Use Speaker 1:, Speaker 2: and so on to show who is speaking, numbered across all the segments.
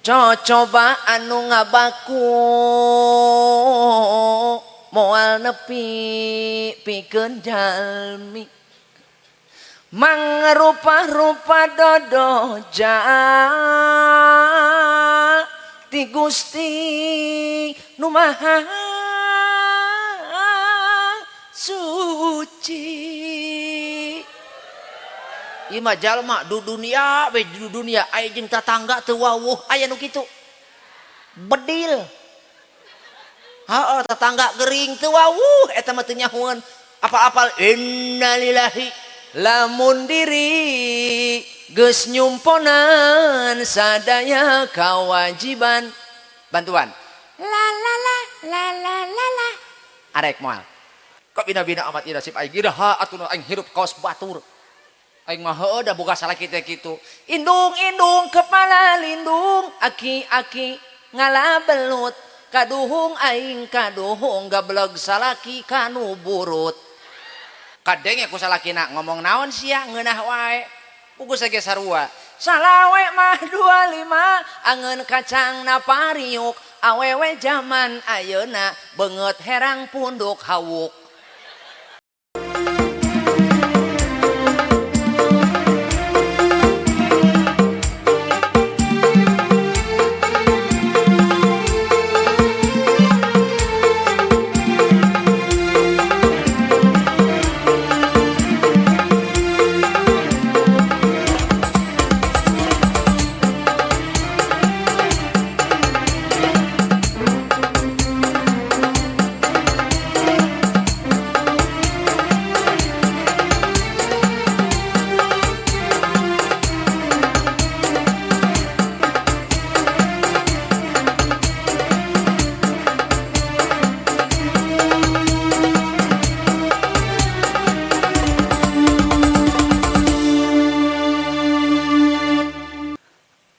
Speaker 1: Cocoba anu ngabaku moal nepi pikeun jalmi mangrupa-rupa dodoja ti Gusti nu Maha Suci.
Speaker 2: Ieu mah jalma du dunia we du dunia aya jeung tatangga teu wawuh aya nu kitu. Bedil. Heeh, tetangga gering teu wawuh eta mah teu nyahoeun. Apal-apal innalillahi.
Speaker 1: Lamun diri geus nyumponan sadaya kawajiban. Bantuan. La la la la la la la. Arek moal.
Speaker 2: Kok bina-bina amat ieu nasib aing iraha atuh aing hirup kaos batur. Aing mah heueuh da boga salaki teh kitu.
Speaker 1: Indung-indung kepala lindung, aki-aki ngalabelut, kaduhung aing kaduhung gableg salaki kanu burut.
Speaker 2: Kadenge ku salakina ngomong naon sia ngeunah wae. Pugus ge sarua.
Speaker 1: Salawe mah 25 angeun kacang na pariuk, awewe jaman ayeuna beungeut herang punduk hawuk.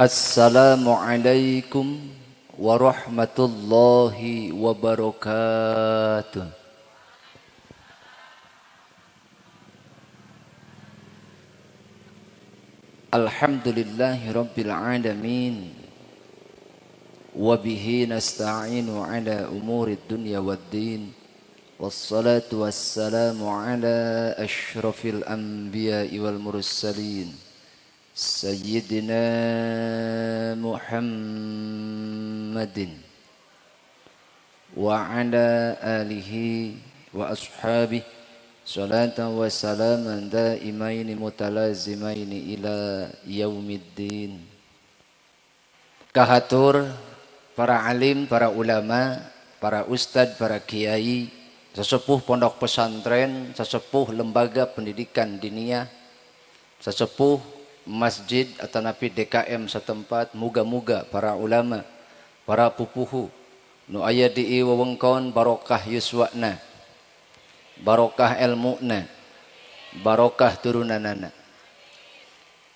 Speaker 3: Assalamualaikum warahmatullahi wabarakatuh. Alhamdulillahi rabbil alamin. Wabihi nasta'inu ala umurid dunya waddin. Wassalatu wassalamu ala asyrafil anbiya'i wal mursalin. Sayyidina Muhammadin wa ala alihi wa ashabihi salatan wa salaman daimaini mutalazimaini ila yaumiddin. Kahatur para alim, para ulama, para ustad, para kiai, sesepuh pondok pesantren, sesepuh lembaga pendidikan diniyah, sesepuh masjid atau napi DKM setempat, muga-muga para ulama, para pupuhu nu aya di wewengkon barokah yuswana, barokah elmuna, barokah turunanana.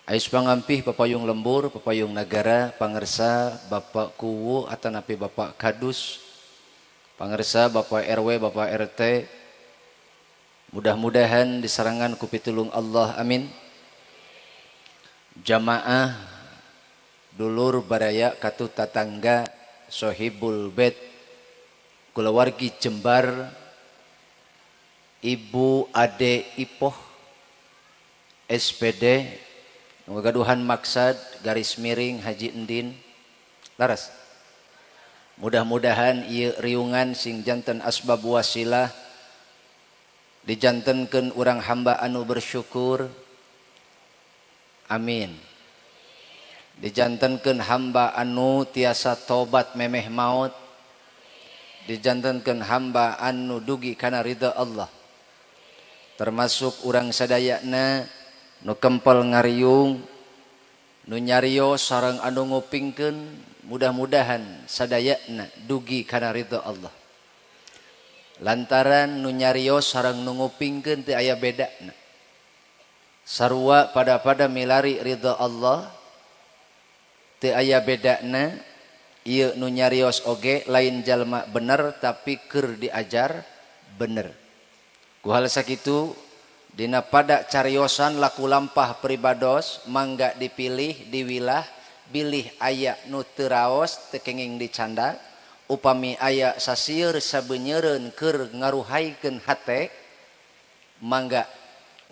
Speaker 3: Ais pangampih papayung lembur, papayung nagara, pangersa Bapak Kuwu atau napi Bapak Kadus, pangersa Bapak RW, Bapak RT, mudah-mudahan diserangan ku pitulung Allah, amin. Jamaah dulur baraya katu tatangga sohibul bait kulawargi Jembar, Ibu Ade Ipoh SPD ngagaduhan maksad garis miring Haji Endin laras. Mudah-mudahan ieu riungan sing janten asbab wasilah dijantenkeun urang hamba anu bersyukur, amin. Dijantenkeun hamba anu tiasa tobat memeh maut, dijantenkeun hamba anu dugi kana ridha Allah. Termasuk urang sadayana nu kempel ngariung, nu nyarios sareng anu ngupingkeun, mudah-mudahan sadayana dugi kana ridha Allah. Lantaran nu nyarios sareng nu ngupingkeun teu aya bedana. Sarua pada-pada milari ridha Allah, teu aya bedana. Ieu nu nyarios oge lain jalma bener tapi keur diajar bener. Ku hal sakitu dina pada cariosan laku lampah pribados mangga dipilih diwilah Bilih aya nu teu raos teu kenging dicanda, upami aya sasieur sabenyeureun keur ngaruhaikeun hate, mangga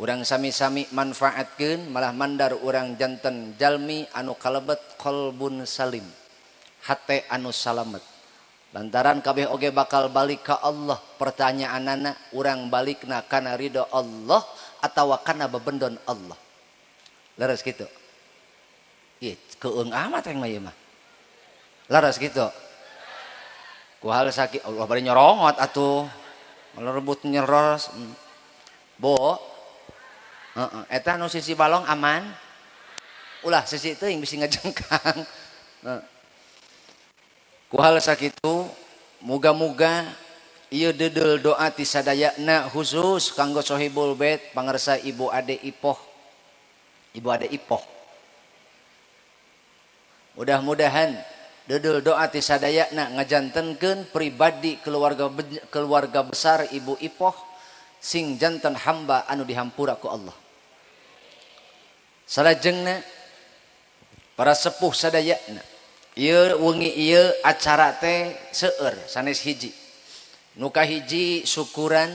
Speaker 3: urang sami-sami manfaatkeun, malah mandar urang janten jalmi anu kalebet qalbun salim, hate anu salamet. Lantaran kabeh oge bakal balik ka Allah, pertanyaanana urang balikna kana ridho Allah atawa kana bebendon Allah. Leres kitu. Ih, keung amat yang mah ieu mah. Leres kitu. Ku hal sakit Allah bari nyorongot atuh. Malah rebut nyeros. Bo. Heeh, eta nu sisi balong aman. Ulah sisi teuing bisi ngajengkang. Ku hal sakitu muga-muga ieu deudeuh doa ti sadayana khusus kanggo sohibul bait pangersa Ibu Ade Ipoh. Ibu Ade Ipoh. Mudah-mudahan deudeuh doa ti sadayana ngajantenkeun pribadi keluarga keluarga besar Ibu Ipoh sing janten hamba anu dihampura ku Allah. Salajengna para sepuh sadayana ieu wengi ieu acara teh seueur sanes hiji. Nu kahiji syukuran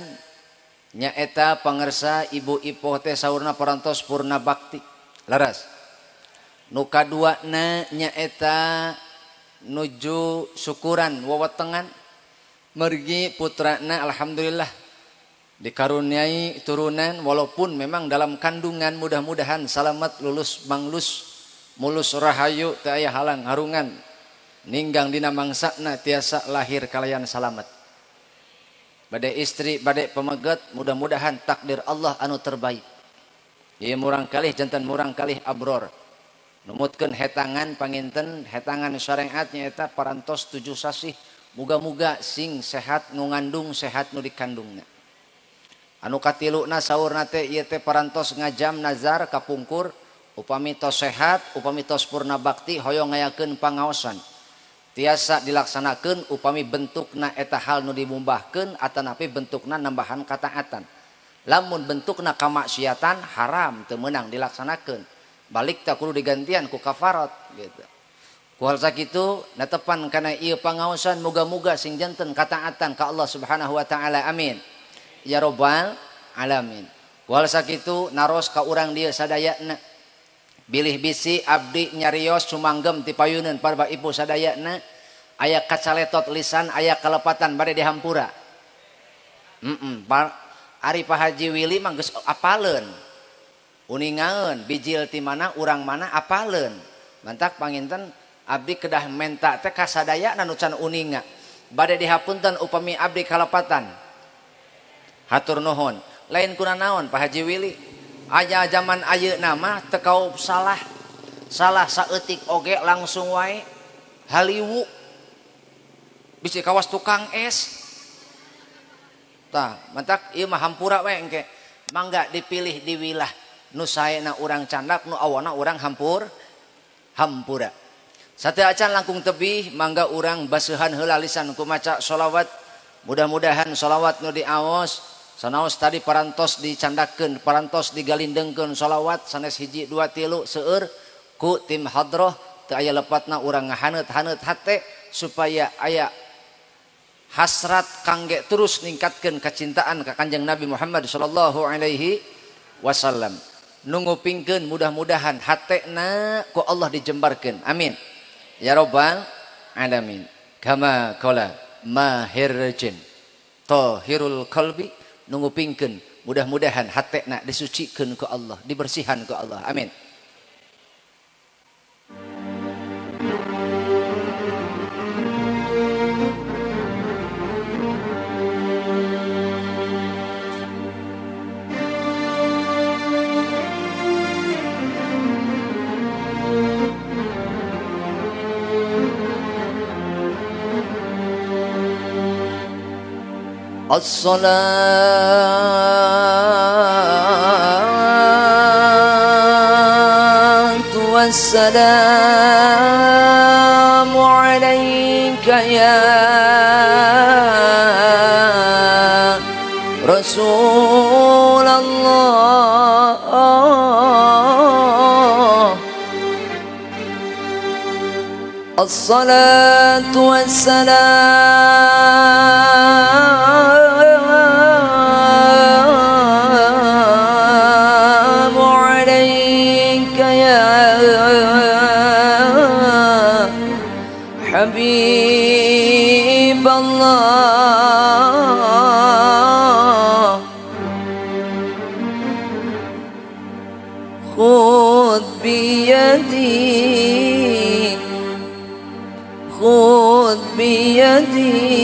Speaker 3: nyaeta pangersa Ibu Ipoh teh saurna parantos purna bakti. Leres. Nu kaduana nyaeta nuju syukuran wewetengan mergi putrana alhamdulillah dikaruniai turunan walaupun memang dalam kandungan, mudah-mudahan salamat lulus manglus mulus rahayu teu aya halang harungan ninggang dina mangsana tiasa lahir kalayan salamet. Bade istri bade pameget mudah-mudahan takdir Allah anu terbaik. Ieu murang kalih janten murang kalih abror. Numutkeun hetangan panginten hetangan syariat nyaeta parantos 7 sasih, muga-muga sing sehat nu ngandung sehat nu dikandungna. Anu katiluna saurna teh ieu teh parantos ngajam nazar kapungkur upami tos sehat upami tos purna bakti hoyong ngayakeun pangaosan. Tiasa dilaksanakeun upami bentukna eta hal nu dimumbahkeun atanapi bentukna nambahan kataatan. Lamun bentukna kamaksiatan haram teu meunang dilaksanakeun. Balik tak kudu digantian ku kafarat gitu. Ku hal sakitu netepan kana ieu pangaosan muga-muga sing janten kataatan ka Allah Subhanahu wa taala, amin ya rabbal alamin. Ku hal sakitu naros ka urang dieu sadayana bilih bisi abdi nyarios sumanggem ti payuneun para ibu sadayana aya kacaletot lisan aya kalepatan bade dihampura. Ari Pak Haji Willy mah geus apaleun. Uningaeun bijil ti mana urang mana apaleun. Mantak panginten abdi kedah menta teh kasadayana nu can uninga. Bade dihapunten upami abdi kalepatan. Hatur nuhun. Lain kuna naon Pak Haji Willy. Aya zaman ayeuna mah teu kaop salah. Salah saeutik oge langsung wae haliwu. Bisi kawas tukang es. Tah, mantak ieu mah hampura we engke. Mangga dipilih diwilah nu saena urang candak nu awana urang hampura. Sateuacan langkung tebih mangga urang baseuhan heula lisan ku maca sholawat. Mudah-mudahan sholawat nu diaos sanaos tadi parantos dicandakeun, parantos digalindengkeun sholawat sanes hiji dua tilu seueur ku tim hadroh teu aya lepatna urang ngahaneut-haneut hate supaya aya hasrat kangge terus ningkatkeun kacintaan ka Kanjeng Nabi Muhammad sallallahu alaihi wasallam. Nu ngupingkeun mudah-mudahan hatena ku Allah dijembarkeun, amin ya rabbal alamin. Kama qala mahirjin tahirul qalbi, nu ngupingkeun mudah-mudahan hatena disucikeun ku Allah, dibersihan ku Allah, amin. Assalatu wassalamu alaika ya Rasulullah.
Speaker 1: الصلاة والسلام عليك يا حبيب الله خذ بيدي خذ بيدي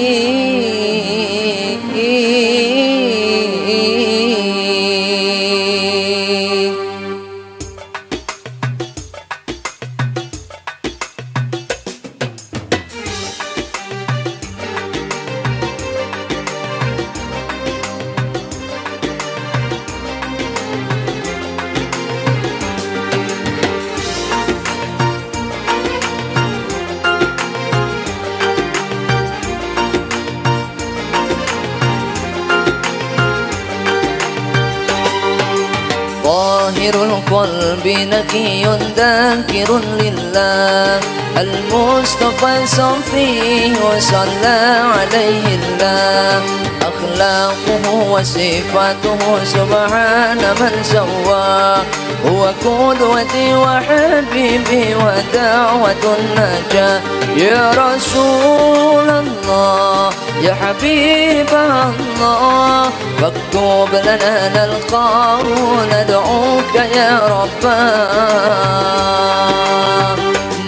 Speaker 1: طاهر القلب نقي ذاكر لله المصطفى صفي وصلى عليه الله أخلاقه وصفاته سبحان من سواه هو قدوتي وحبيبي ودعوة النجاة يا رسول الله يا حبيب الله فاكتب لنا نلقاه ندعوك يا رباه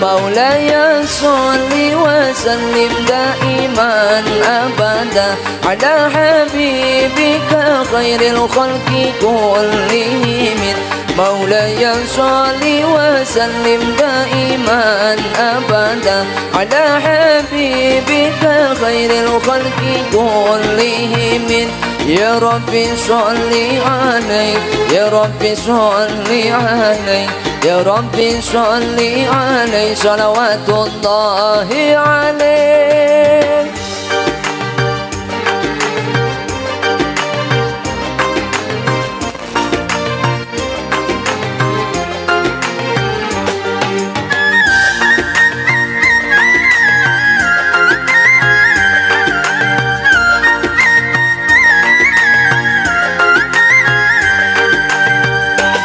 Speaker 1: مولاي صل وسلم دائما أبدا على حبيبك خير الخلق كلهم مولاي صل وسلم دائما أبدا على حبيبك خير الخلق كلهم يا ربي صل عليه يا ربي صل عليه يا ربي صل عليه صلوات الله عليه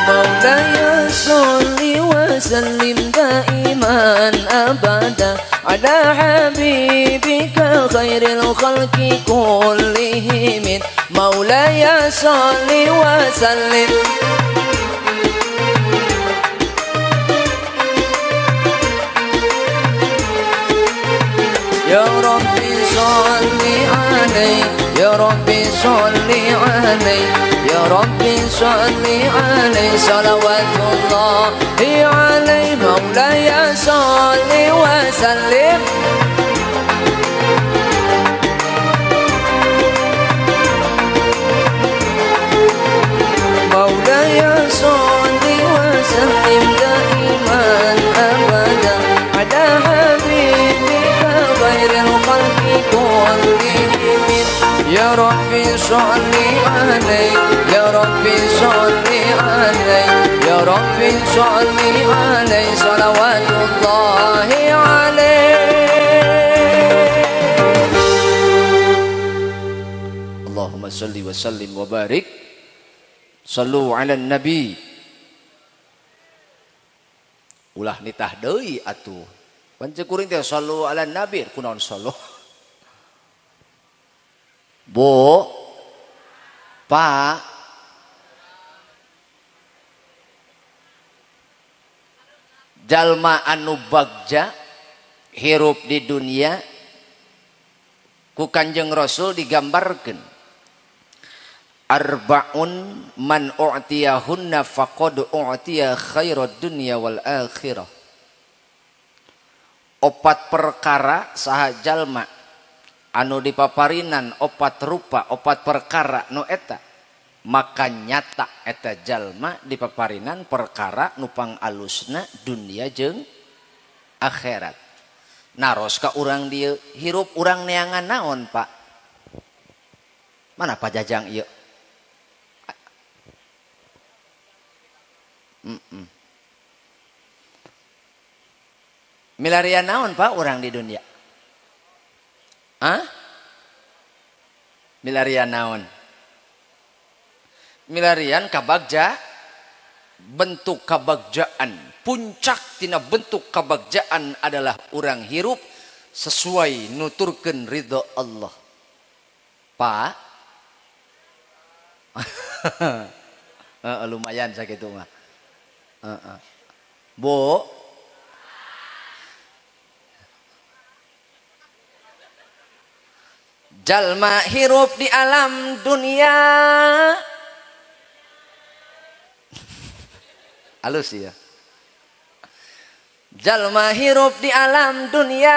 Speaker 1: مولاي صل وسلم دائما أبدا على حبيبك خير الخلق كلهم مولاي صل وسلم يا ربي صل عليه يا ربي صل عليه يا ربي صل عليه صلوات الله عليه مولاي صل وسلم مولاي صل وسلم دائما أبدا على حبيبك خير الخلق كلهم يا ربي صل عليه يا ربي صل عليه يا ربي صل عليه صلوات الله عليه
Speaker 3: اللهم صل وسلم وبارك sallu ala nabi ulah nitah deui atuh panceu kuring teh sallu ala nabi kunaon sallu Bu Pak jalma anu bagja hirup di dunia ku Kanjeng Rasul digambarkeun arbaun man u'tiyahunna faqad u'tiya khairad dunya wal akhirah. Opat perkara saha jalma anu dipaparinan opat rupa opat perkara nu eta maka nyata eta jalma dipaparinan perkara nu pangalusna dunia jeung akhirat. Naros ka urang dieu hirup urang neangan naon Pak? Mana Pak Jajang ieu? Milarian naon, Pak, orang di dunia? Hah? Milarian naon? Milarian kabagja, bentuk kabagjaan. Puncak tina bentuk kabagjaan adalah orang hirup sesuai nuturkeun ridho Allah. Pak, lumayan sakitu mah. Bu, jalma hirup di alam dunia halus ya. Jalma hirup di alam dunia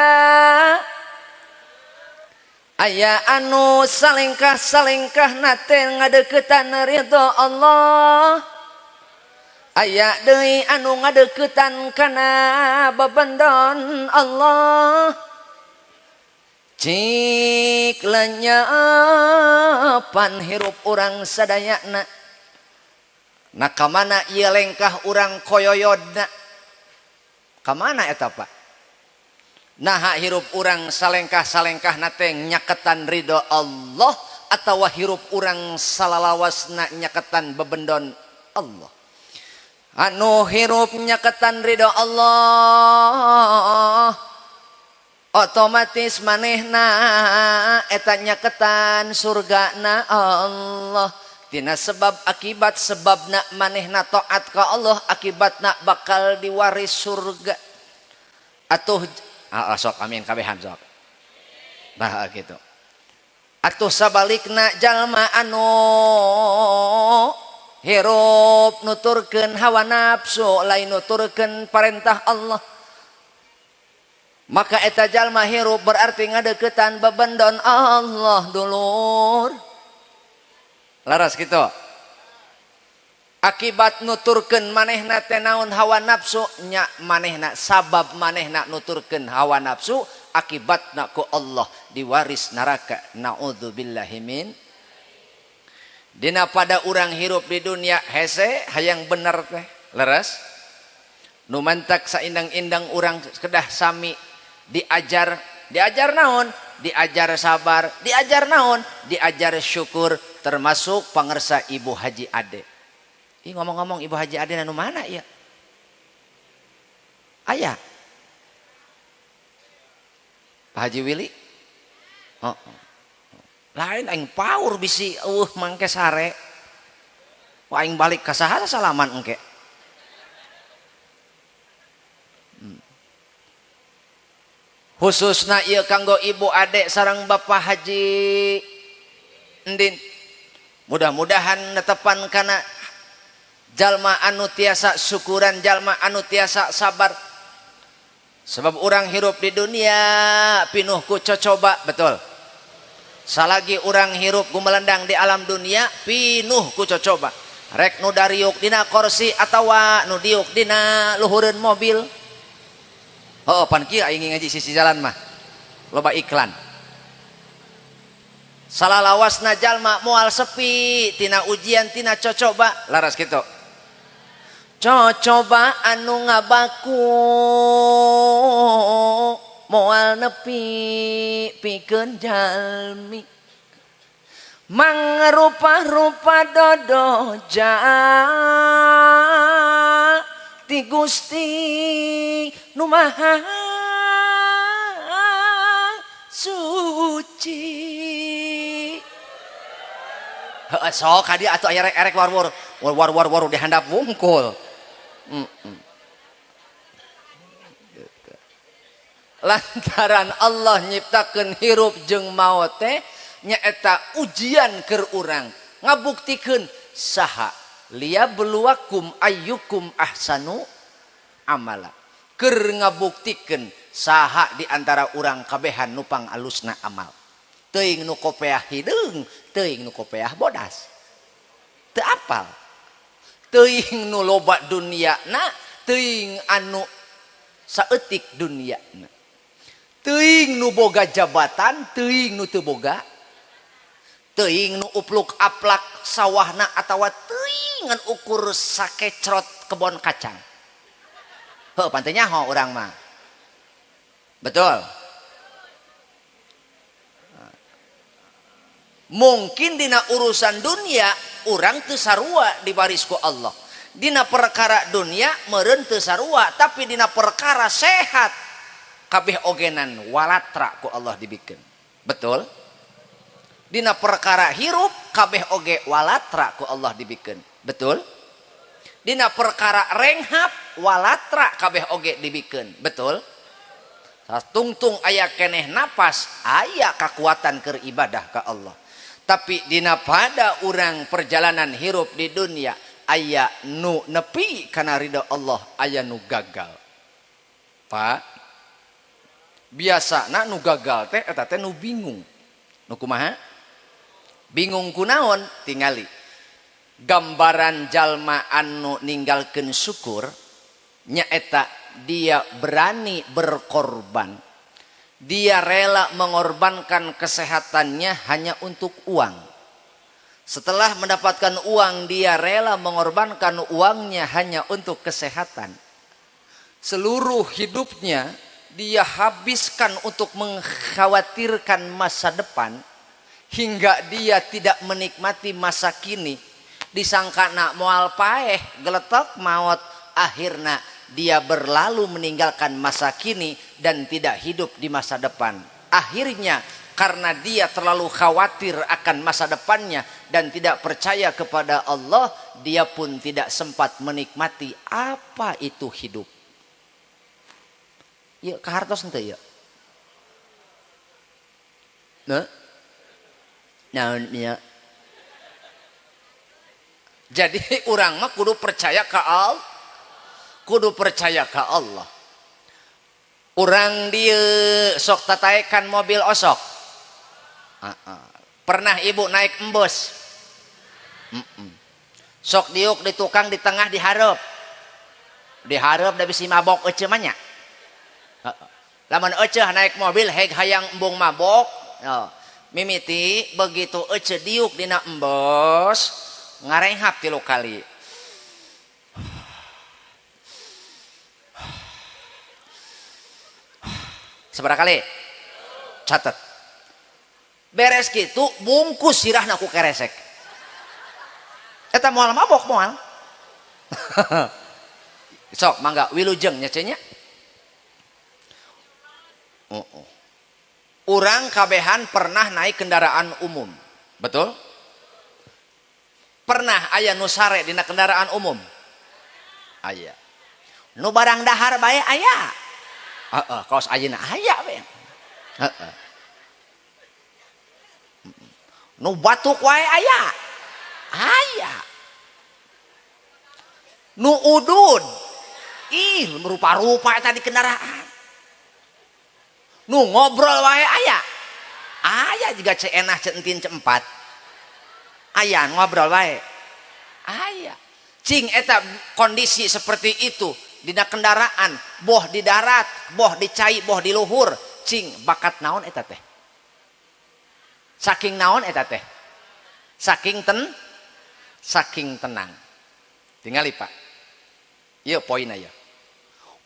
Speaker 3: aya anu salengkah-salengkah nate ngadeukeutan ridho Allah, aya deui anu ngadeukeutan kana bebendon Allah. Cik lenyapan hirup urang sadayana. Nah, kamana ieu lengkah urang koyoyodna? Kamana eta, Pak? Naha hirup urang salengkah-salengkah nate nyaketan ridho Allah atawa hirup urang salalawasna nyaketan bebendon Allah? Anu hirup nyaketan ridho Allah otomatis manehna eta nyaketan surgana Allah. Tina sebab akibat, sebabna manehna taat ka Allah, akibatna bakal diwaris surga. Atuh sok amin kabehan sok. Bah gitu. Atuh sabalikna jalma anu hirup nuturkeun hawa nafsu lain nuturkeun parentah Allah, maka eta jalma hirup berarti ngadeukeutan bebendon Allah, dulur. Laras gitu. Akibat nuturkeun manehna teh naon? Hawa nafsu nya manehna. Sabab manehna nuturkeun hawa nafsu, akibatna ku Allah diwaris neraka, naudzubillahi min. Dina pada urang hirup di dunia hese hayang bener teh, leres. Nu mantak saindang-indang urang kedah sami diajar. Diajar naon? Diajar sabar. Diajar naon? Diajar syukur, termasuk pangersa Ibu Haji Ade. Ih, ngomong-ngomong Ibu Haji Ade anu mana ya? Aya Pak Haji Willy? Oh. Lain aing paur bisi eueuh mangke sare. Wah, aing balik ka saha salaman engke. Khususna ieu kanggo Ibu Ade sareng Bapak Haji Endin. Mudah-mudahan netepan kana jalma anu tiasa syukuran, jalma anu tiasa sabar. Sebab orang hirup di dunia pinuh ku cocoba, betul. Salagi orang hirup gumelendang di alam dunia pinuh ku cocoba. Rek nu dariuk dina kursi atawa nu diuk dina luhureun mobil. Oh, pan kieu aing ngaji sisi jalan mah. Loba iklan. Salalawasna jalma moal sepi tina ujian, tina cocoba, laras kitu. Cocoba anu ngabaku moal nepi pikeun jalmi, mangrupa-rupa dodoja ti Gusti nu Maha Suci. Heeh, sok ka dieu atuh aya rek-erek war-war war war war di handap wungkul. Gitu. Lantaran Allah nyiptakeun hirup jeung maot teh nyaeta ujian keur urang, ngabuktikeun saha, liyabluwakum ayyukum ahsanu amala, keur ngabuktikeun saha di antara urang kabehan nu pangalusna amal. Teuing nu kopeah hideung, teuing nu kopeah bodas, teu apal. Teuing nu loba duniana, teuing anu saeutik duniana. Teuing nu boga jabatan, teuing nu teu boga. Teuing nu upluk aplak sawahna atawa teuing ngan ukur sakecrot kebon kacang. Heuh, pan teu nyaho urang mah.
Speaker 2: Betul. Mungkin dina urusan dunia urang teu sarua dibaris ku Allah. Dina perkara dunia meureun teu sarua, tapi dina perkara sehat kabeh ogenan walatra ku Allah dibikeun. Betul? Dina perkara hirup kabeh oge walatra ku Allah dibikeun. Betul? Dina perkara renghap walatra kabeh oge dibikeun. Betul? Tungtung aya keneh napas, aya kakuatan keur ibadah ka Allah. Tapi dina pada urang perjalanan hirup di dunia aya nu nepi kana ridha Allah, aya nu gagal. Pak, biasana nu gagal teh eta teh nu bingung. Nu kumaha? Bingung kunaon? Tingali gambaran jalma anu ninggalkeun syukur nyaeta dia berani berkorban. Dia rela mengorbankan kesehatannya hanya untuk uang. Setelah mendapatkan uang, dia rela mengorbankan uangnya hanya untuk kesehatan. Seluruh hidupnya dia habiskan untuk mengkhawatirkan masa depan hingga dia tidak menikmati masa kini. Disangka nak moal paeh, geletok maut, akhirnya dia berlalu meninggalkan masa kini dan tidak hidup di masa depan. Akhirnya karena dia terlalu khawatir akan masa depannya dan tidak percaya kepada Allah, dia pun tidak sempat menikmati apa itu hidup. Ya kahartos henteu ya? Nah, naon ya? Jadi urang mah kudu percaya ka Allah, kudu percaya ka Allah. Urang dieu sok tataekan mobil osok. Pernah ibu naik embus? Sok diuk di tukang di tengah diharap. Diharap da bisi mabok ece mah nya. Lamun ece naik mobil heg hayang embung mabok. Oh. Mimiti begitu ece diuk dina embus ngarenghap 3 kali. Seberapa kali? Catat. Beres gitu bungkus sirahna ku keresek. Eta moal mabok moal. Sok mangga wilujeng nya cenah. Urang kabehan pernah naik kendaraan umum. Betul? Pernah aya nu sare dina kendaraan umum? Aya. Nu barang dahar bae aya. Heeh, kaos ayeuna aya we. Heeh. Nu batuk wae aya. Aya. Nu udud. Ih, rupa-rupa eta di kendaraan. Nu ngobrol wae aya. Aya juga cenah centin cempat. Aya ngobrol wae. Aya. Cing eta kondisi seperti itu dina kendaraan, boh di darat, boh di cai, boh di luhur, cing bakat naon eta teh? Saking naon eta teh? Saking saking tenang. Tingali Pak. Ieu poin aya.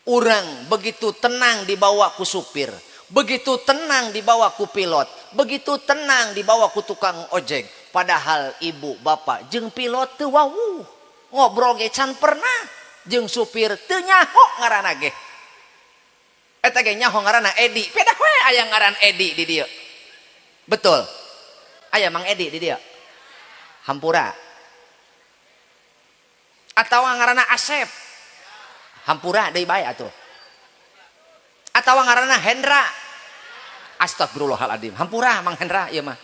Speaker 2: Urang begitu tenang dibawa ku supir, begitu tenang dibawa ku pilot, begitu tenang dibawa ku tukang ojek, padahal ibu bapak jeung pilot teu wawuh, ngobrol ge can pernah, jeung supir teu nyaho ngaranna ge. Eta ge nyaho ngaranna Edi, pedah we aya ngaran Edi di dieu. Betul. Aya Mang Edi di dieu. Hampura. Atawa ngaranna Asep. Hampura deui bae atuh. Atawa ngaranna Hendra. Astagfirullahaladzim. Hampura Mang Hendra ieu mah.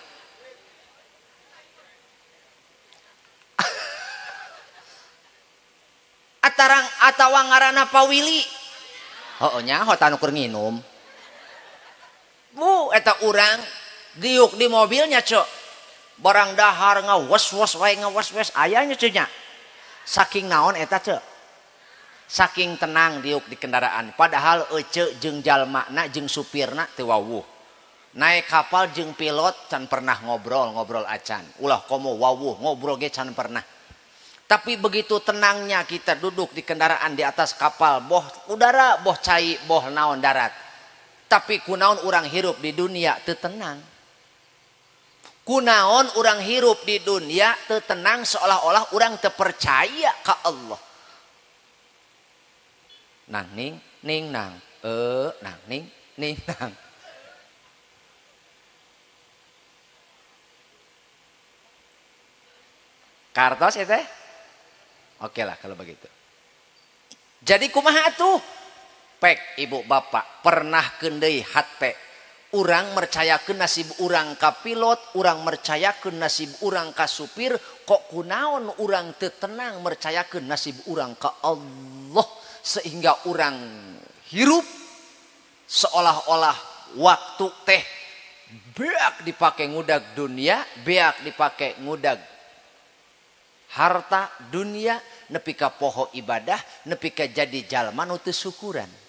Speaker 2: Atarang atawa ngaranna Pawili. Heueuh nyaho tanu keur nginum. Bu eta urang diuk di mobilnya cok. Barang dahar ngawes-wes wae ngawes-wes aya nya ceu nya. Saking naon eta ceu? Saking tenang diuk di kendaraan, padahal ece jeung jalmana jeung supirna teu wawuh. Naik kapal jeung pilot can pernah ngobrol-ngobrol acan. Ulah komo wawuh ngobrol ge can pernah. Tapi begitu tenangnya kita duduk di kendaraan di atas kapal, boh udara, boh cai, boh naon darat. Tapi kunaon urang hirup di dunia teu tenang. Kunaon urang hirup di dunia teu tenang seolah-olah urang teu percaya ka Allah. Nang ning ning nang nang ning ning nang. Kartos ya teh? Oke lah kalau begitu. Jadi kumaha atuh? Pek ibu bapak pernah deui hate. Urang mercayakeun nasib urang ka pilot, urang mercayakeun nasib urang ka supir, kok kunaon urang teu tenang mercayakeun nasib urang ka Allah sehingga urang hirup seolah-olah waktu teh beak dipake ngudag dunia, beak dipake ngudag harta dunia, nepi ka poho ibadah, nepi ka jadi jalma nu teu syukuran.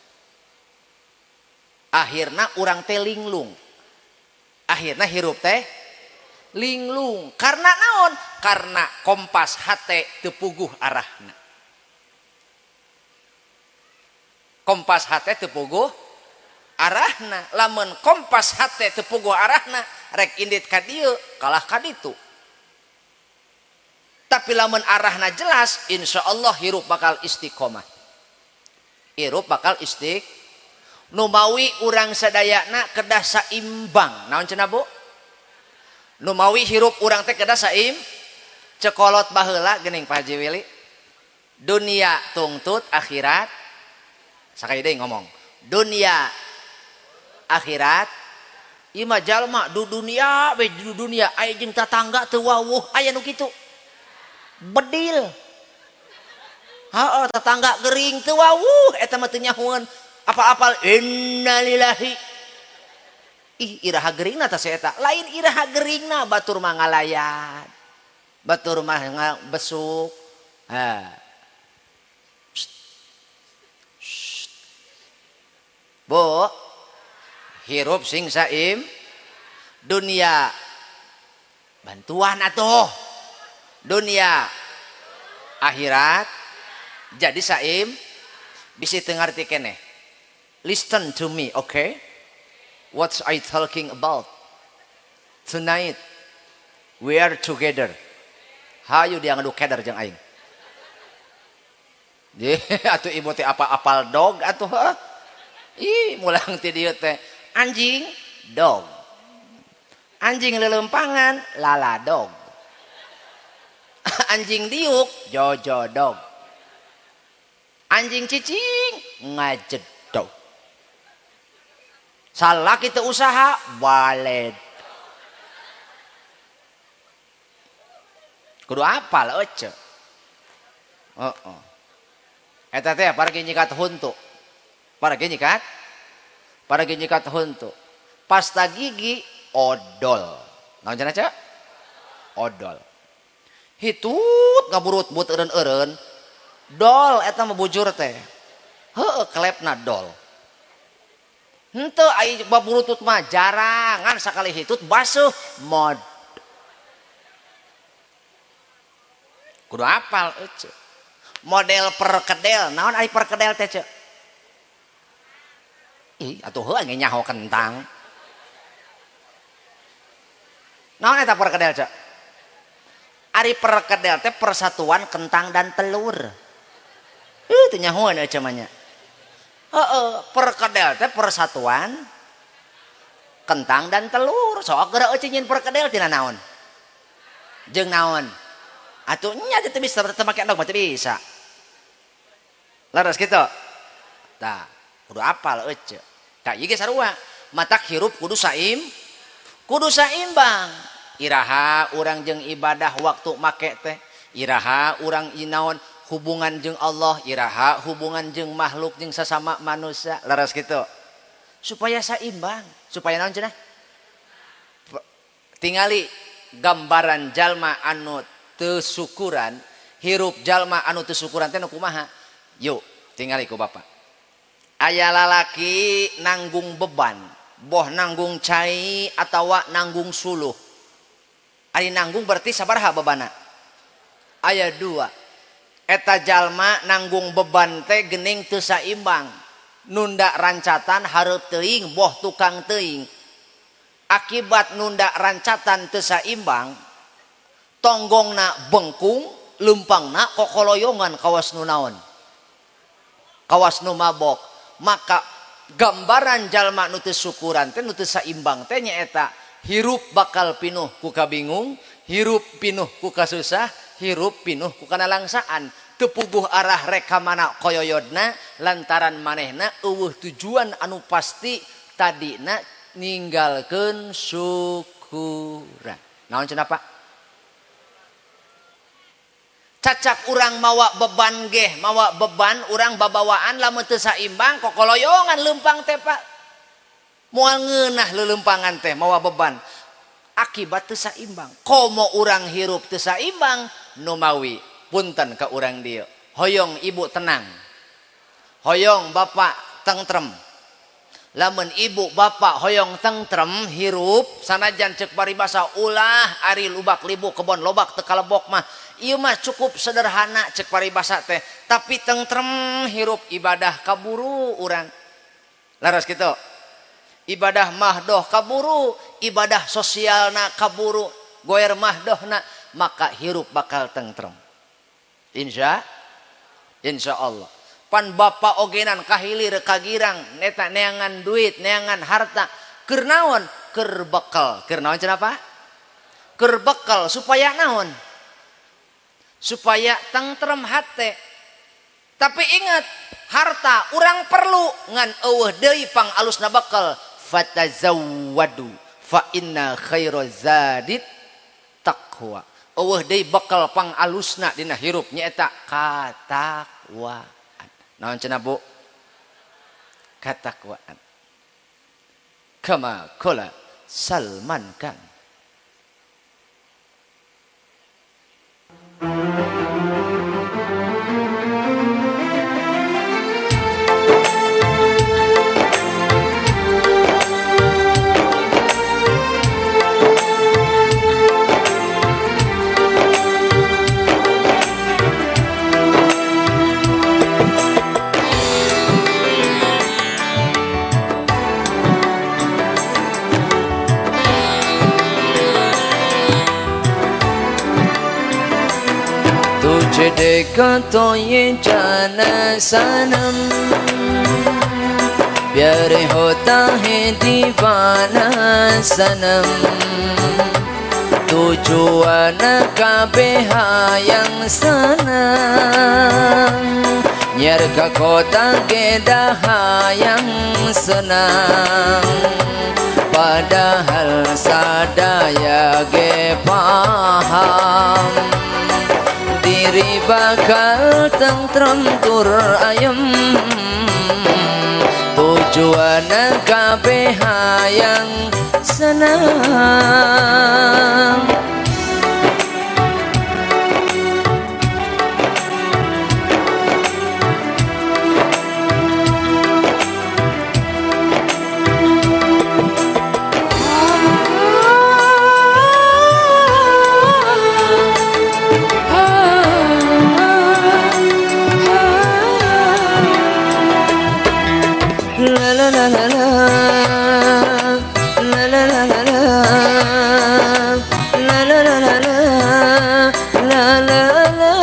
Speaker 2: Akhirna urang teh linglung. Akhirna hirup teh linglung. Karena naon? Karena kompas hate teu puguh arahna. Kompas hate teu puguh arahna. Lamun kompas hate teu puguh arahna, rek indit ka dieu kalah ka ditu. Tapi lamun arahna jelas, insya Allah hirup bakal istiqomah. Hirup bakal istiqomah. Numawi urang sadayana kedah saimbang. Naon cenah Bu? Numawi hirup urang teh kedah saim cekolot baheula geuning Pak Haji Willy. Dunia tungtut akhirat. Sakali deui ngomong. Dunia akhirat ieu mah jalma du dunia we du dunia aya jeung tatangga teu wawuh aya nu kitu. Bedil. Heeh, tetangga gering teu wawuh eta mah teu nyahoeun. Apa-apal innalillahi. Ih, iraha geringna tah si eta. Lain iraha geringna batur mah ngalayan. Batur mah besuk. Ha. Bu, hirup sing saim dunia bantuan atuh. Dunia akhirat jadi saim bisi teu ngarti keneh. Listen to me, okay? What I talking about? Tonight we are together. Hayu dia ngadu keder jeung aing. Ye, atuh ibu teh apa-apal dog atuh heuh. Ih, mulang ti dieu teh anjing dog. Anjing leuleumpangan lala dog. Anjing diuk jojo dog. Anjing cicing ngajedog. Salah kita usaha baled. Kudu apal ece. Heeh. Eta teh paragi nyikat huntu. Paragi nyikat? Paragi nyikat huntu. Pasta gigi odol. Naon cenah cek? Odol. Hitut ngaburut-but eureun-eureun. Dol eta mah bujur teh. Heueuh kelepna dol. Henteu ai baburutut mah jarangan sakali hitut basuh mod. Kudu apal ece. Model perkedel, naon ai perkedel teh cek? Ih, atuh heuh ge nyaho kentang. Naon eta perkedel cek? Ari perkedel teh persatuan kentang dan telur. Ih, teu nyahoeun ece mah nya. Heeh, perkedel teh persatuan kentang dan telur. Sok geura euceu nyin perkedel tina naon? Jeung naon? Atuh nya teu bisa teu make endog mah teu bisa. Leres kitu? Tah, kudu apal euceu. Tah ieu ge sarua. Matak hirup kudu saim, kudu saimbang. Iraha urang jeung ibadah waktu make teh, iraha urang inaon hubungan jeung Allah, iraha hubungan jeung makhluk jeung sesama manusia, leres kitu. Supaya saimbang, supaya naon cenah? Tingali gambaran jalma anu teu syukuran, hirup jalma anu teu syukuran teh nu kumaha? Yuk, tingali ku bapak. Aya lalaki nanggung beban, boh nanggung cai atawa nanggung suluh. Ari nanggung berarti sabaraha bebana? Aya dua. Eta jalma nanggung beban teh gening teu saimbang. Nunda rancatan hareup teuing boh tukang teuing. Akibat nunda rancatan teu saimbang, tonggongna bengkung, leumpangna kokoloyongan kawas nu naon? Kawas nu mabok. Maka gambaran jalma nu teu syukuran teh nu teu saimbang teh nyaeta hirup bakal pinuh ku kabingung, hirup pinuh ku kasusah, hirup pinuh ku kanalangsaan. Teu puguh arah rek ka mana koyoyodna lantaran manehna eueuh tujuan anu pasti tadina ninggalkeun syukuran. Naon cenah Pak? Cacak urang mawa beban geh, mawa beban urang babawaan lamun teu saimbang kokoloyongan leumpang teh Pak. Moal ngeunah leuleumpangan teh mawa beban. Akibat teu saimbang. Komo urang hirup teu saimbang numawi punten ka urang dieu. Hoyong ibu tenang. Hoyong bapak tentrem. Lamun ibu bapak hoyong tentrem hirup sanajan ceuk paribasa ulah ari lubak libu kebon lobak teu kalebok mah. Ieu mah cukup sederhana ceuk paribasa teh, tapi tentrem hirup ibadah kaburu urang. Laras kitu. Ibadah mahdoh kaburu, ibadah sosialna kaburu, goer mahdohna, maka hirup bakal tentrem. Insya Allah. Pan bapak ogenan kahilir kagirang neta neangan duit, neangan harta, keur naon? Keur bekal. Keur naon cenah Pak? Keur bekal supaya naon? Supaya tentrem hate. Tapi ingat, harta urang perlu ngan eueuh deui pang alusna bekal. Fatazawwadu fa inna khairaz zadit taqwa. Eueuh deui bekal pang alusna dina hirup nyaeta katakwaan. Naon cenah Bu? Katakwaan. Kama qala Salman Khan. तुझे देखा तो ये जाना सनम, प्यार होता है दीवाना सनम, tujuan kabeh hayang senang, nyar ka kota kedah hayang senang, padahal sadaya ge paham diri bakal tentrem tur ayem, tujuan kabeh hayang senang. La la la la la la la la la la la la la la la la.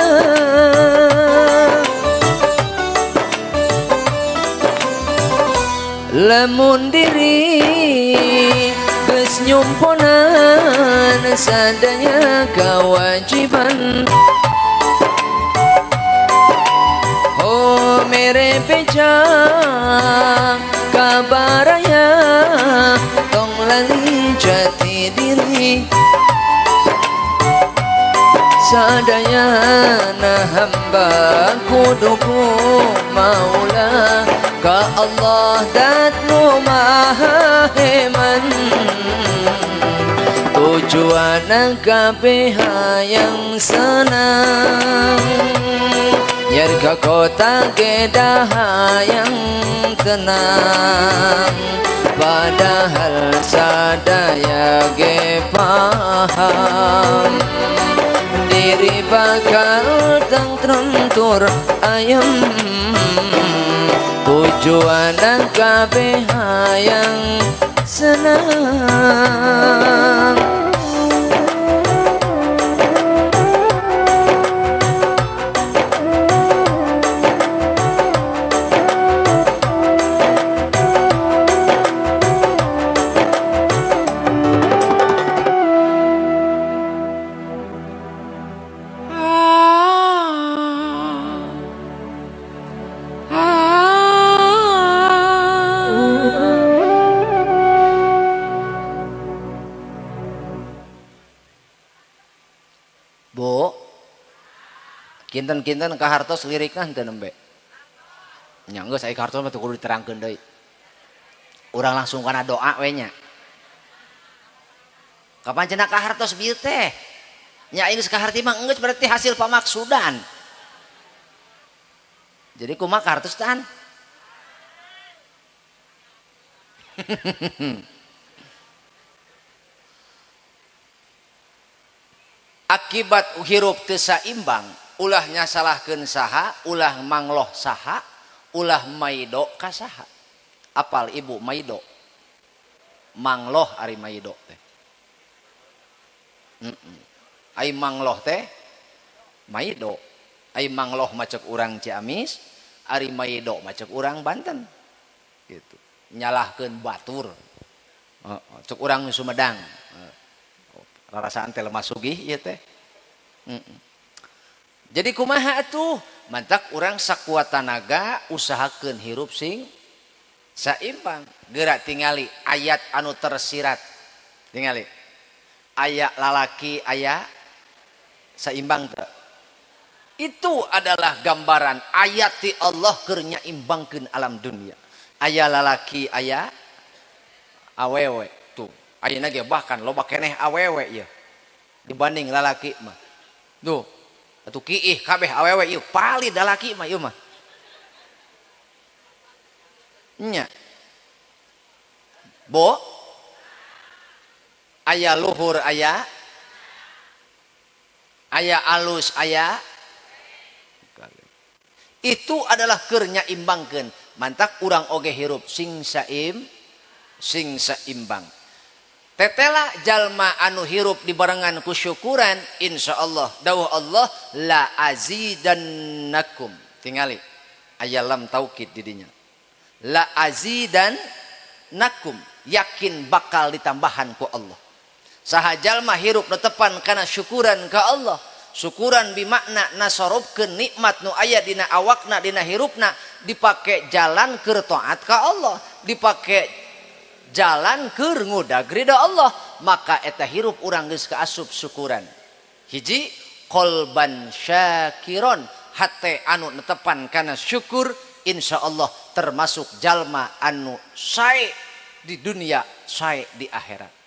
Speaker 2: Lamun diri geus nyumponan sadaya kewajiban, oh mere peca kabaraya tong lali jati diri, sadaya na hamba kuduku maula ka Allah dat nu maha heman, tujuan kabeh hayang senang, nyar ka kota kedah hayang tenang, padahal sadaya ge paham diri bakal tentrem tur ayem, tujuan
Speaker 1: Tujuan kabeh hayang senang.
Speaker 3: Bu, kinten-kinten kahartos lirikna henteu nembe. Nya geus ai kahartos mah teu kudu diterangkeun deui. Urang langsung kana doa we nya. Kapan cenah kahartos bieu teh? Nya geus kaharti mah geus berarti hasil pamaksudan. Jadi kumaha kahartos tan? Akibat hirup teu saimbang, ulah nyasalahkeun saha, ulah mangloh saha, ulah maido ka saha. Apal ibu maido? Mangloh ari maido teh. Ai mangloh teh maido. Ai mangloh macek urang Ciamis, ari maido macek urang Banten. Gitu. Nyalahkeun batur. Cek urang Sumedang. Rarasaan teh lemah sugih ieu teh. Jadi kumaha atuh? Mantak urang sakuat tanaga usahakeun hirup sing saimbang. Geura tingali ayat anu tersirat. Tingali. Aya lalaki aya saimbang teu? Itu adalah gambaran ayat ti Allah keur nyaimbangkeun alam dunia. Aya lalaki aya awewe tuh. Ayeuna ge bahkan loba keneh awewe ieu dibanding lalaki mah. Duh, atuh kiih kabeh awewe ieu palid lalaki mah ieu mah. Nya. Bo aya luhur aya, aya alus aya. Itu adalah keur nyaimbangkeun. Mantak urang oge hirup sing saim, sing saimbang. Tetela jalma anu hirup dibarengan ku syukuran, insyaallah dawuh Allah la azidannakum. Tingali aya lam taukid di dinya. La azidannakum, yakin bakal ditambahan ku Allah. Saha jalma hirup netepan kana syukuran ka Allah. Syukuran bimakna nasorobkeun nikmat nu aya dina awakna dina hirupna dipake jalan keur taat ka Allah, dipake jalan keur ngudag ridha Allah, maka eta hirup urang geus kaasup syukuran. Hiji qalban syakiron, hate anu netepan kana syukur, insyaallah termasuk jalma anu sae di dunia, sae di akhirat.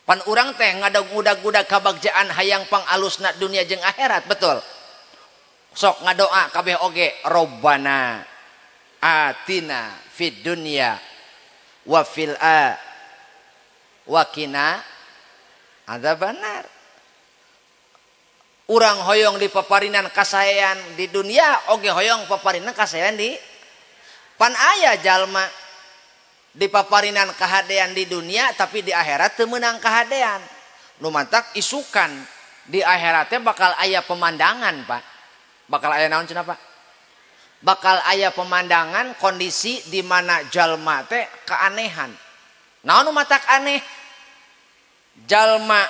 Speaker 3: Pan urang teh ngadag-udag-udag kabagjaan hayang pangalusna dunia jeung akhirat, betul. Sok ngadoa kabeh oge Robbana atina fid dunya wa fil a wa qina adzabannar. Urang hoyong dipaparinan kasaean di dunia oge hoyong paparinan kasaean di pan aya jalma dipaparinan kahadean di dunia tapi di akhirat teu meunang kahadean. Nu mantak isukan di akhirat teh bakal aya pemandangan, Pak. Bakal aya naon cenah, Pak? Bakal aya pemandangan kondisi di mana jalma teh keanehan. Naon nu matak aneh? Jalma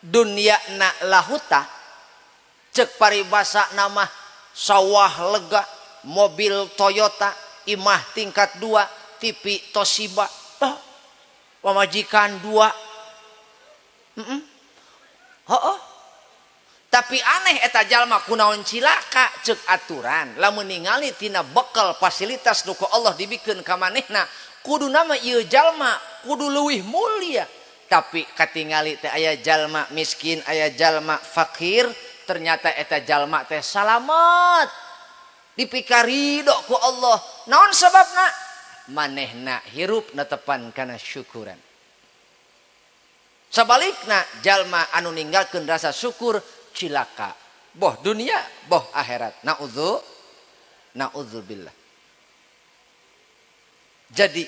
Speaker 3: dunia na lahuta, cek paribasa nama sawah lega, mobil Toyota, imah tingkat 2, TV Toshiba, oh, pamajikan 2. Oh. Tapi aneh eta jalma kunaon cilaka cek aturan. Lamun ningali tina bekal fasilitas nu ku Allah dibikeun ka manehna, kudu nama ieu jalma kudu leuwih mulia. Tapi katingali teh aya jalma miskin, aya jalma fakir, ternyata eta jalma teh salamet. Dipikarido ku Allah. Naon sababna? Manehna hirup netepan kana syukuran. Sabalikna jalma anu ninggalkeun rasa syukur cilaka. Boh dunia, boh akhirat. Naudzubillah.
Speaker 2: Jadi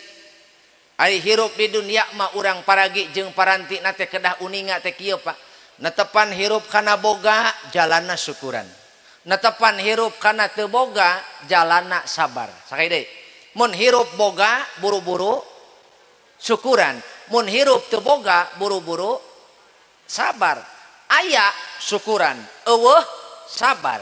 Speaker 2: ari hirup di dunia mah urang paragi jeung paranti na teh kedah uninga teh kieu Pak. Netepan hirup kana boga jalanna syukuran. Netepan hirup kana teu boga jalanna sabar. Sakali deui. Mun hirup boga buru-buru syukuran, mun hirup teu boga buru-buru sabar. Aya syukuran, eueuh sabar.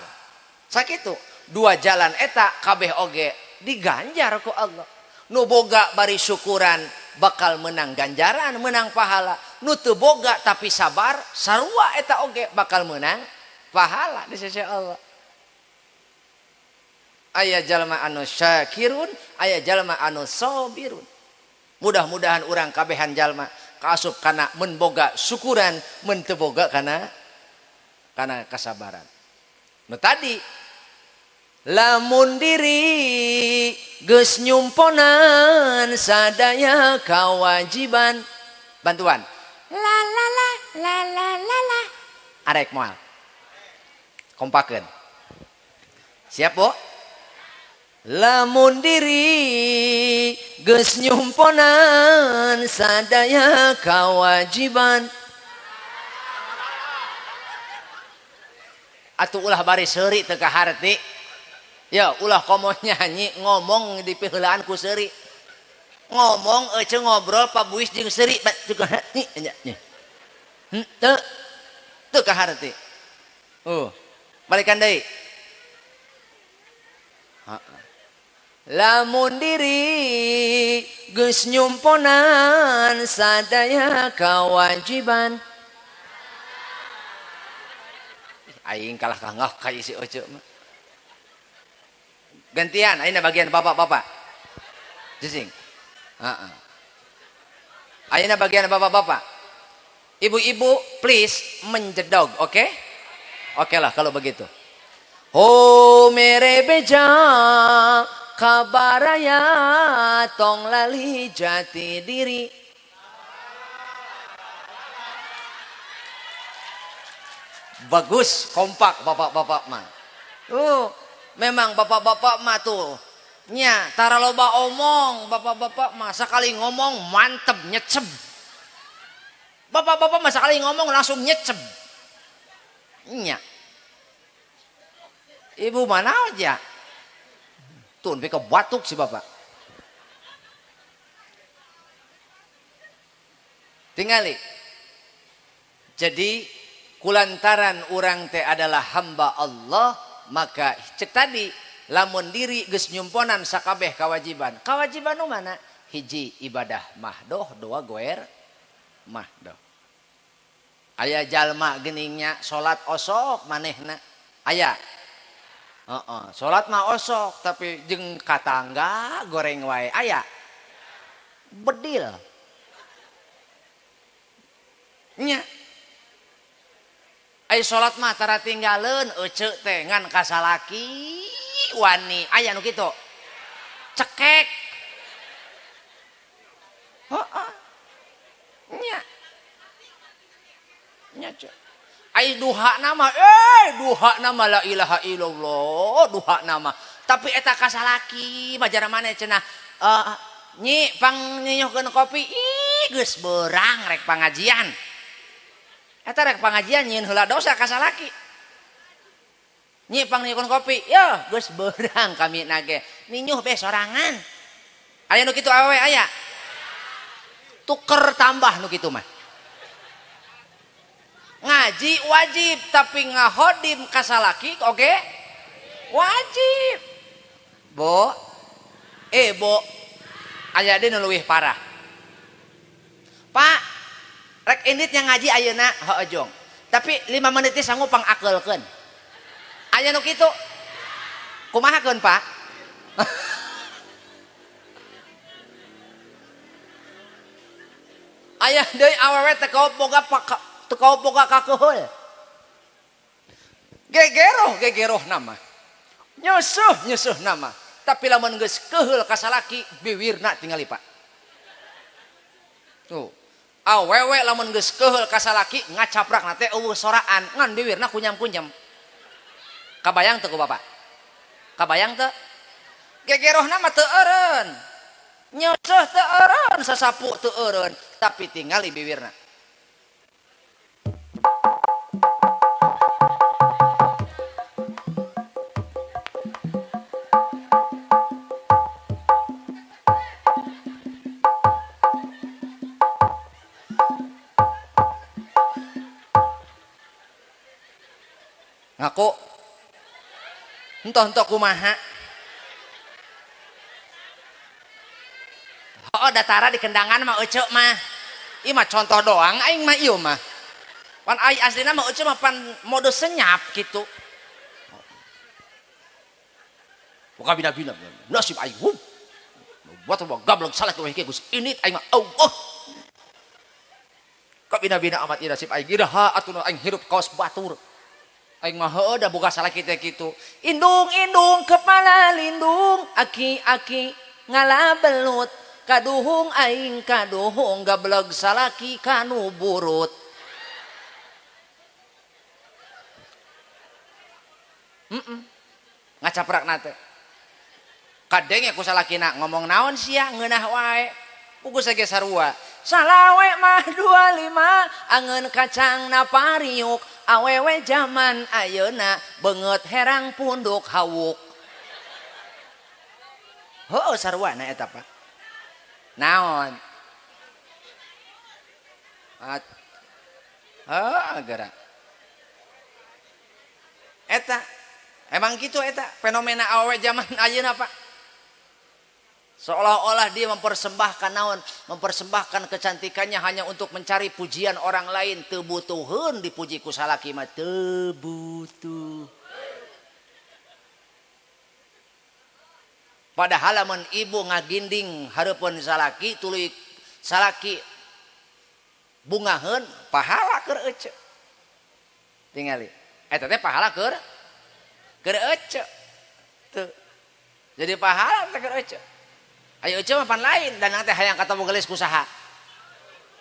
Speaker 2: Sakitu dua jalan eta kabeh oge diganjar ku Allah. Nu boga bari syukuran bakal menang ganjaran, menang pahala. Nu teu boga tapi sabar sarua eta oge bakal menang pahala di sisi Allah. Aya jalma anu syakirun, aya jalma anu sabirun. Mudah-mudahan urang kabehan jalma kaasup kana mun boga syukuran, mun teu boga kana kasabaran. Nu tadi lamun diri geus nyumponan sadaya kawajiban. Bantuan. La la la la la la la. Arek moal. Kompakeun. Siap, Bu? Lamun diri geus nyumponan sadaya kawajiban. Atuh ulah bari seuri teu kaharti. Ya ulah komo nyanyi ngomong di piheulaan ku seuri. Ngomong ece ngobrol pabuis jeung seuri teu kaharti nya. Henteu. Teu kaharti. Balikan deui. Lamun diri geus nyumponan sadaya kawajiban. Aing kalah kangah ka si Oce mah. Gantian ayeuna bagian bapak-bapak. Jising. Heeh. Ayeuna bagian bapak-bapak. Ibu-ibu please menjedog, oke? Okay? Oke lah kalau begitu. Oh mere beja kabaraya tong lali jati diri. Bagus kompak bapak-bapak mah. Memang bapak-bapak mah tuh nya tara loba omong, bapak-bapak mah sekali ngomong mantep nyeceb. Bapak-bapak mah sekali ngomong langsung nyeceb. Nya. Ibu mana aja? Tuh nepi ka batuk si bapak. Tingali. Jadi kulantaran urang teh adalah hamba Allah, maka cek tadi lamun diri geus nyumponan sakabeh kewajiban. Kewajiban nu mana? Hiji ibadah mahdoh, dua goer mahdoh. Aya jalma geningnya salat osok manehna. Aya. Heeh, salat mah osok tapi jeung katangga goreng wae aya. Bedil. Nya. Ai salat mah tara tinggaleun eceu teh ngan kasalaki wani aya nu kitu. Cekek. Heeh. Nya. Nya cek. Ai duha nama, duha nama la ilaha illallah, duha nama. Tapi eta kasalaki majara maneh cenah, nyi pang nyinyohkeun kopi, ih geus beurang rek pangajian. Eta rek pangajian nyieun heula dosa kasalaki. Nyi pang nyinyohkeun kopi, yeuh geus beurang kami nage. Ninyuh be sorangan. Aya nu kitu awewe aya. Tuker tambah nu kitu mah. Ngaji wajib tapi ngahodim kasalaki oke wajib. Bo bo aya deui nu leuwih parah. Pak rek indit nya ngaji ayeuna heueuh jong. Tapi 5 menit teh sanggup pangakeulkeun. Aya nu kitu. Kumahakeun Pak? Aya deui awewe teh boga teu boga kakeuheul. Gegeroh gegeroh nama. Nyusuh nyusuh nama. Tapi lamun geus keuheul ka salaki biwirna tingali Pak. Tuh. Awewe lamun geus keuheul ka salaki ngacaprakna teh eueuh soraan ngan biwirna kunyam-kunyam. Kabayang teu ku Bapak? Kabayang teu? Gegeroh nama teu eureun. Nyeuseuh teu eureun, sasapu teu eureun, tapi tingali bibirna. Ngaku entoh-entoh kumaha. Oh, datara di kendangan mah ece mah. Ieu mah contoh doang aing mah ieu mah. Pan aing aslina mah ece mah pan mode senyap gitu. Buka bina-bina nasib aing. Buat apa gablek salah ke geus ini aing mah Allah. Kok bina-bina amat ieu nasib aing iraha atuh aing hirup kaos batur. Aing mah heueuh da boga salaki teh kitu.
Speaker 1: Indung-indung kepala lindung, aki-aki ngalabelut, kaduhung aing kaduhung gableg salaki kanu burut.
Speaker 2: Ngacaprakna teh. Kadenge ku salakina ngomong naon sia ngeunah wae. Puguh ge sarua.
Speaker 1: Salawe mah 25 angeun kacang na pariuk, awewe zaman ayeuna beungeut herang punduk hawuk.
Speaker 2: Heueuh sarua na eta Pak. Naon? Heuh geura. Eta emang gitu eta fenomena awewe zaman ayeuna Pak. Seolah-olah dia mempersembahkan naon, mempersembahkan kecantikannya hanya untuk mencari pujian orang lain. Teu butuheun dipuji ku salaki mah, teu butuh. Padahal lamun ibu ngaginding hareupeun salaki, tuluy salaki bungaheun, pahala keur ece. Tingali. Eta teh pahala keur ece. Teu. Jadi pahala teh keur ece. Ayo ece mah pan lain dan nanti hayang ketemu gelis kusaha.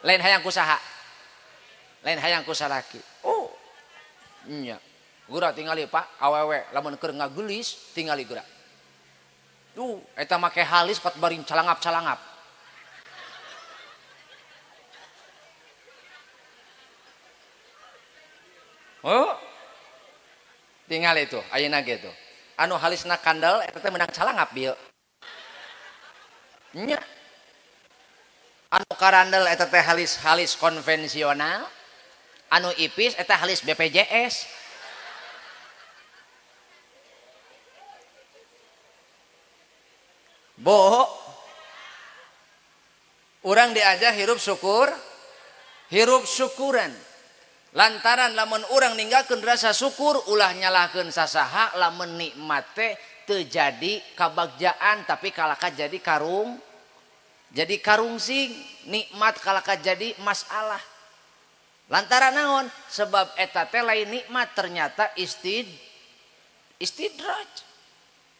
Speaker 2: Lain hayang kusaha. Lain hayang kusalaki. Oh. Nya. Geura tingali Pak, awewe lamun keur ngagelis tingali geura. Tuh, eta make halis kot baring calangap-calangap. Oh. Tingali tuh, ayeuna ge tuh. Anu halisna kandel eta teh menang calangap bieu. Nya. Anu karandel eta teh halis-halis konvensional, anu ipis eta halis BPJS. Bo, urang diajar hirup syukur, hirup syukuran. Lantaran lamun urang ninggalkeun rasa syukur, ulah nyalahkeun sasaha lamun nikmat teh teu jadi kabagjaan tapi kalaka jadi karung. Jadi karungsing, nikmat kalaka jadi masalah. Lantaran naon? Sebab eta teh lain nikmat ternyata istidraj.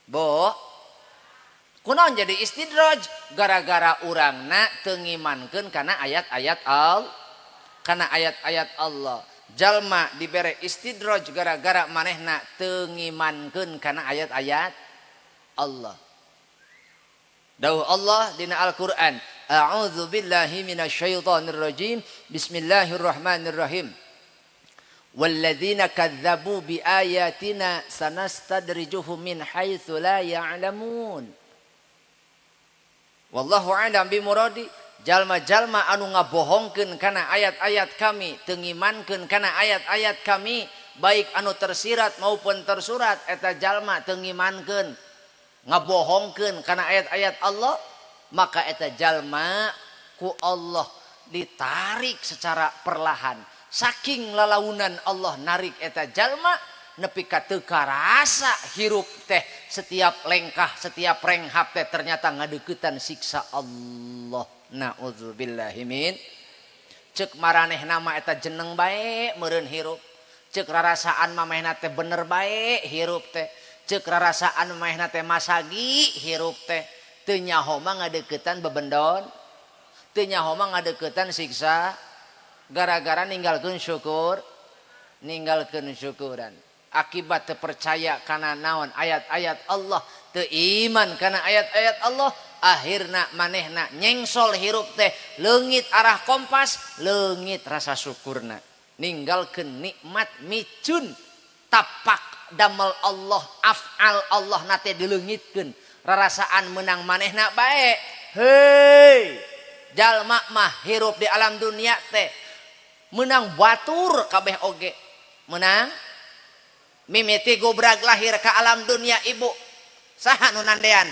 Speaker 2: Bo, kunaon jadi istidraj? Gara-gara urangna teu ngimankeun kana ayat-ayat Allah, kana ayat-ayat Allah. Jalma dibere istidraj gara-gara manehna teu ngimankeun kana ayat-ayat Allah. Dawuh Allah dina Al-Qur'an, a'udzu billahi minasyaitonir rajim, bismillahirrahmanirrahim. Walladzina kadzdzabu biayatina sanastadrijuhum min haitsu la ya'lamun. Wallahu a'lam bimuradi. Jalma-jalma anu ngabohongkeun kana ayat-ayat kami, teu ngimankeun kana ayat-ayat kami, baik anu tersirat maupun tersurat, eta jalma teu ngimankeun, ngabohongkeun kana ayat-ayat Allah, maka eta jalma ku Allah ditarik secara perlahan. Saking lalaunan Allah narik eta jalma nepi ka teu karasa hirup teh setiap lengkah, setiap renghap teh ternyata ngadeuketan siksa Allah. Na'udzubillahi min. Ceuk maraneh nama eta jeneng bae meureun hirup. Ceuk rarasaan mamehna teh bener bae hirup teh. Ceuk rarasaan mamehna teh masagi hirup teh. Teu nyaho mah ngadeuketan bebendon. Teu nyaho mah ngadeuketan siksa gara-gara ninggalkeun syukur, ninggalkeun syukuran. Akibat teu percaya kana naon ayat-ayat Allah, teu iman kana ayat-ayat Allah, Akhirna manehna nyengsol hirup teh leungit arah kompas, leungit rasa syukurna. Ninggalkeun nikmat micun tapak damel Allah, af'al Allah nate dileungitkeun. Rarasaan menang manehna bae. Hei, jalma mah hirup di alam dunia teh menang batur kabeh oge. Menang mimiti gobrag lahir ke alam dunia ibu. Saha nu nandean?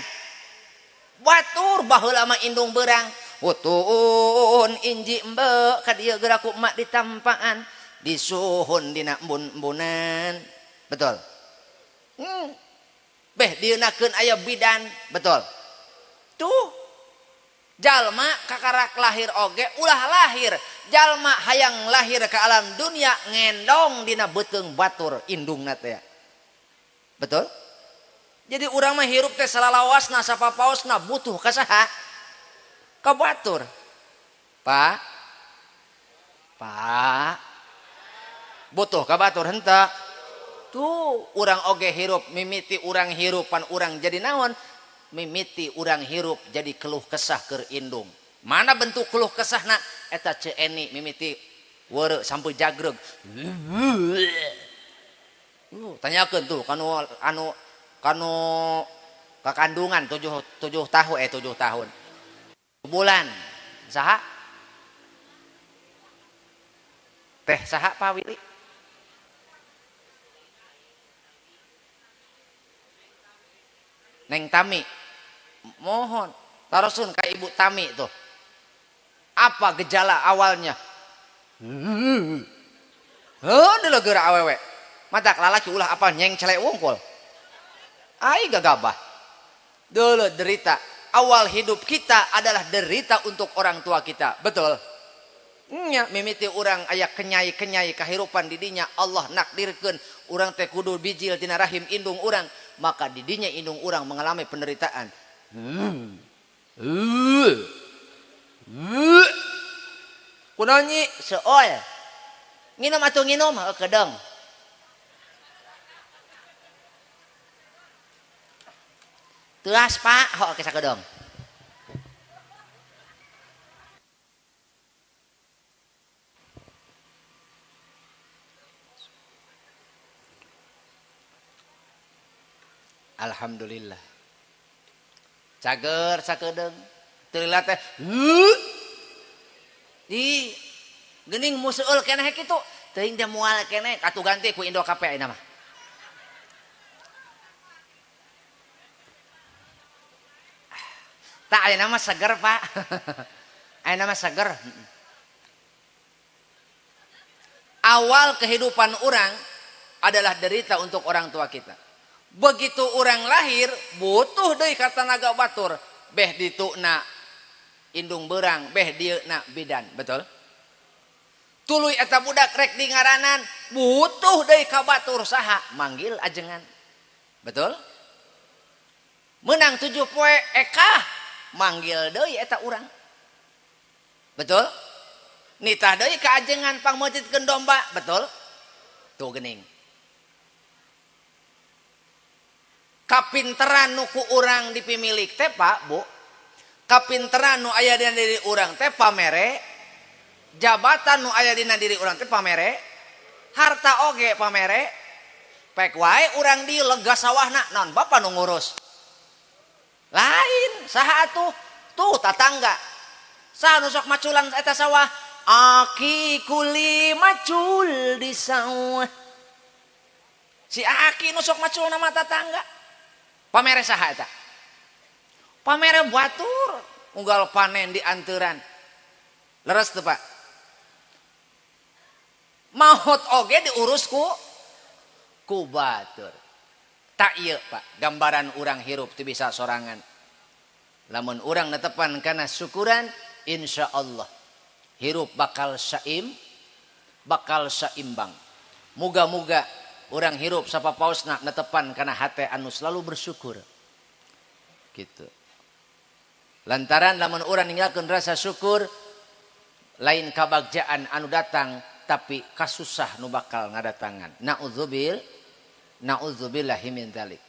Speaker 2: Batur baheula mah indung beurang. Utun inji embe ka dieu geura ku emak ditampaan, disuhun dina embun-embunan. Betul. Beh dieunakeun aya bidan, betul. Tuh jalma kakarak lahir oge ulah lahir. Jalma hayang lahir ke alam dunia ngendong dina beuteung batur indungna teh. Betul? Jadi urang mah hirup teh salalawasna sapapaosna butuh ka saha? Ka batur. Pak. Pak. Butuh ka batur henteu? Tuh urang oge hirup mimiti urang hirup pan urang jadi naon? Mimiti urang hirup jadi keluh kesah keur indung. Mana bentuk keluh kesahna? Eta Ceu Eni mimiti weureu sampai jagreg. Tanyakeun tuh kanu anu kanu kakandungan 7 tahun 7 tahun. Bulan. Saha? Teh saha Pak Willy? Neng Tami. Mohon tarusun ka Ibu Tami tuh. Apa gejala awalnya? Heuh deuleu geura awewe. Matak lalaki ulah apa nyengcelek wungkul. Ai gagabah. Deuleu derita. Awal hidup kita adalah derita untuk orang tua kita. Betul? Nya mimiti urang aya kenyai-kenyai kahirupan didinya Allah nakdirkeun urang teh kudu bijil tina rahim indung urang, maka didinya indung urang mengalami penderitaan. Kunaon nyi? Seol. Nginum atuh nginum, heuh kedeung. Teuas Pak, heuh ke sakedeung. Alhamdulillah. Cager sakedeung. Teu lila teh. Di geuning museul keneh kitu. Teuing teh moal keneh katuh ganti ku Indo KP ayeuna mah. Tak ayeuna mah seger, Pak. Ayeuna mah seger. Awal kehidupan orang adalah derita untuk orang tua kita. Begitu orang lahir butuh deui ka tanaga batur, beh dituna indung beurang, beh dieuna bidan, betul? Tuluy eta budak rek di ngaranan, butuh deui ka batur saha? Manggil ajengan. Betul? Menang 7 poe ekah manggil deui eta urang. Betul? Nitah deui ka ajengan pangmeutitkeun domba, betul? Tuh geuning. Kapinteran nu ku urang dipimilik teh Pak, Bu. Kapinteran nu aya dina diri urang teh pamere, jabatan nu aya dina diri urang teh pamere, harta oge pamere. Pek wae urang di lega sawahna, naon bapa nu ngurus? Lain, saha atuh? Tuh tatangga. Saha nu sok maculan eta sawah? Aki kuli macul di sawah. Si aki nu sok macul nama tatangga. Pamere saha eta? Pamere batur, unggal panen di anturan. Leres teu Pak? Maot oge diurus ku batur. Tak ieu Pak, gambaran urang hirup teu bisa sorangan. Lamun urang netepan kana syukuran, insyaallah hirup bakal saim, bakal saimbang. Muga-muga urang hirup sapapaosna netepan kana hate anu selalu bersyukur. Gitu. Lantaran lamun urang ninggalkeun rasa syukur, lain kabagjaan anu datang tapi kasusah nu bakal ngadatangan. Na'udzubillahi min dzalik.